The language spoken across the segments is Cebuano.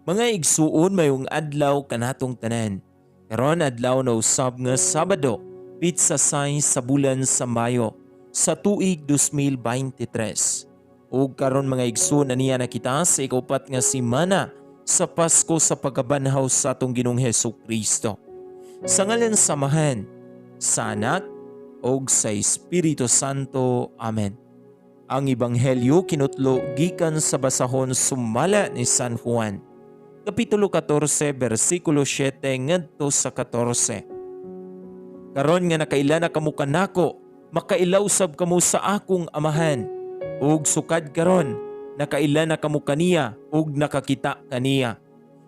Mga igsuon, mayong adlaw kanatong tanan. Karon adlaw na usab nga Sabado, pitsa 6 sa bulan sa Mayo sa tuig 2023. Ug karon, mga igsuon, aniya na kita sa ikaupat nga semana sa Pasko sa pagkabanhaw sa atong Ginoong Hesus Kristo. Sa ngalan sa Amahan, sa Anak, ug sa Espiritu Santo. Amen. Ang Ebanghelyo kinutlo gikan sa basahon sumala ni San Juan. Kapitulo 14, bersikulo 7 ngadto sa 14. Karon nga nakaila na kamo kanako, makaila usab kamo sa akong Amahan. Ug sukad karon, nakaila na kamo kaniya ug nakakita kaniya.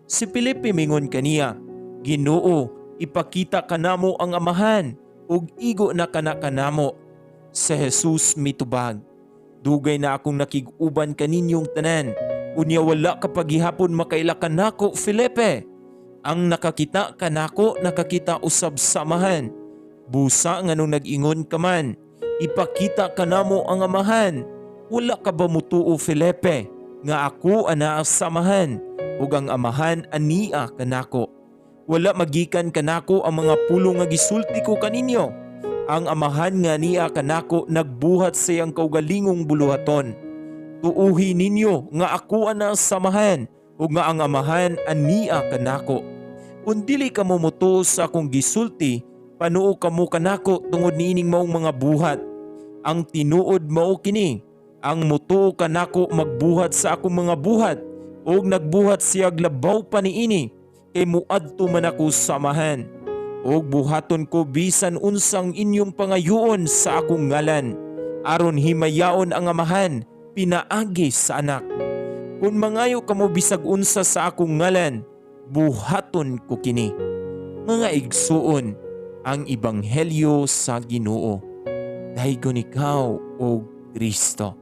Si Felipe mingon kaniya, "Ginoo, ipakita kanamo ang Amahan ug igo na kana kanamo." Si Jesus mitubag, "Dugay na akong nakig-uban kaninyong tanan. Unya wala ka pa gihapon makaila kanako, Felipe? Ang nakakita kanako, nakakita usab sa Amahan. Busa nganong nag-ingon ka man, 'Ipakita kanamo ang Amahan'? Wala ka ba mutuo, Felipe, nga ako anaa sa Amahan ug ang Amahan ania kanako? Wala magikan kanako ang mga pulong nga gisulti ko kaninyo. Ang Amahan nga ania kanako nagbuhat sa iyang kaugalingong buluhaton. Tuuhi ninyo nga ako anaa sa Amahan ug nga ang Amahan ania kanako. Kung dili kamo motuo sa akong gisulti, panuo kamo kanako tungod niining maong mga buhat. Ang tinuod mao kini, ang mutuo kanako magbuhat sa akong mga buhat ug nagbuhat siyag labaw pa niini kay muadto man ako sa Amahan. Ug buhaton ko bisan unsang inyong pangayoon sa akong ngalan aron himayaon ang Amahan pinaagi sa Anak. Kung mangayo kamo bisag unsa sa akong ngalan, buhaton ko kini." Mga igsuon, ang ebanghelyo sa Ginoo. Daygon ikaw, o Kristo.